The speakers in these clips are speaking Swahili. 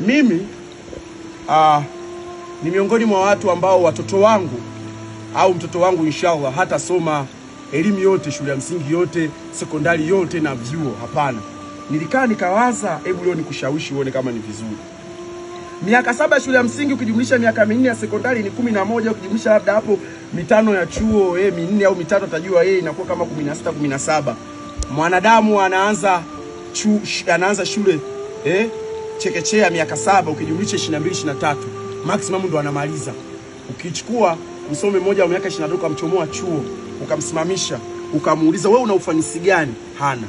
Mimi ni miongoni mwa watu ambao watoto wangu au mtoto wangu inshallah hatasoma elimu yote, shule ya msingi yote, sekondari yote na vyuo. Hapana. Nilikaa nikawaza, hebu leo nikushawishi uone kama ni vizuri. Miaka 7 ya shule ya msingi ukijumlisha miaka 4 ya sekondari ni 11, ukijumlisha labda hapo 5 ya chuo, 4 au 3 utajua inakuwa kama 16, 17. Mwanadamu anaanza anaanza shule chekechea miaka 7, ukijumlisha 22, 23 maximum ndo anamaliza. Ukichukua msome mmoja wa miaka 23 ukamchomoa chuo, ukamsimamisha, ukamuuliza wewe una ufanisi gani? Hana.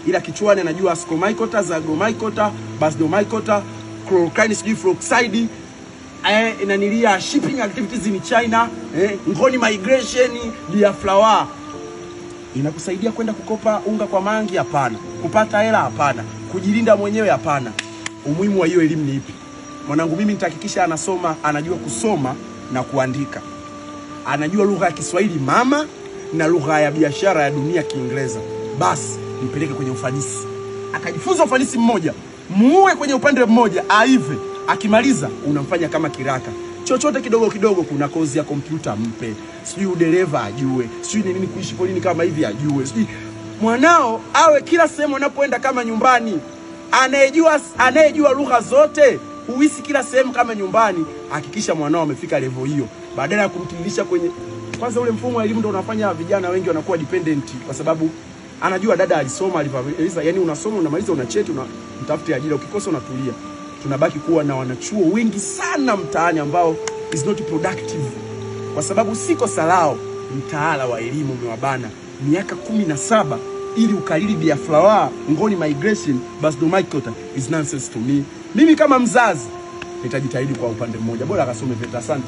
Ila kichwani anajua ascomycota, zygomycota, basidiomycota, chloroquine, sijui fluoxide, inanilia shipping activities in China, ngoni migration, Biafra. Inakusaidia kwenda kukopa unga kwa mangi? Hapana. Kupata hela? Hapana. Kujilinda mwenyewe? Hapana. Umuhimu wa hiyo elimu ni ipi? Mwanangu mimi nitahakikisha anasoma, anajua kusoma na kuandika. Anajua lugha ya Kiswahili mama na lugha ya biashara ya dunia Kiingereza. Basi mpeleke kwenye ufanisi. Akajifunza ufanisi mmoja, muue kwenye upande mmoja, aive. Akimaliza unamfanya kama kiraka. Chochote kidogo kidogo, kuna kozi ya kompyuta mpe, sijui udereva ajue, sijui ni nini kuishi polini kama hivi ajue, sijui mwanao awe kila sehemu anapoenda kama nyumbani. Anayejua lugha zote, huisi kila sehemu kama nyumbani. Hakikisha mwanao amefika level hiyo, badala ya kumtililisha kwenye. Kwanza ule mfumo wa elimu ndio unafanya vijana wengi wanakuwa dependent, kwa sababu anajua dada alisoma, alivyoeleza. Yani unasoma, unamaliza, una cheti, unamtafuta ajira, ukikosa unatulia. Tunabaki kuwa na wanachuo wengi sana mtaani ambao is not productive, kwa sababu si kosa lao. Mtaala wa elimu umewabana miaka 17 ili ukalili Biafra, ngoni migration, basidiomycota is nonsense to me. Mimi kama mzazi nitajitahidi kwa upande mmoja, bora akasome VETA. Asante.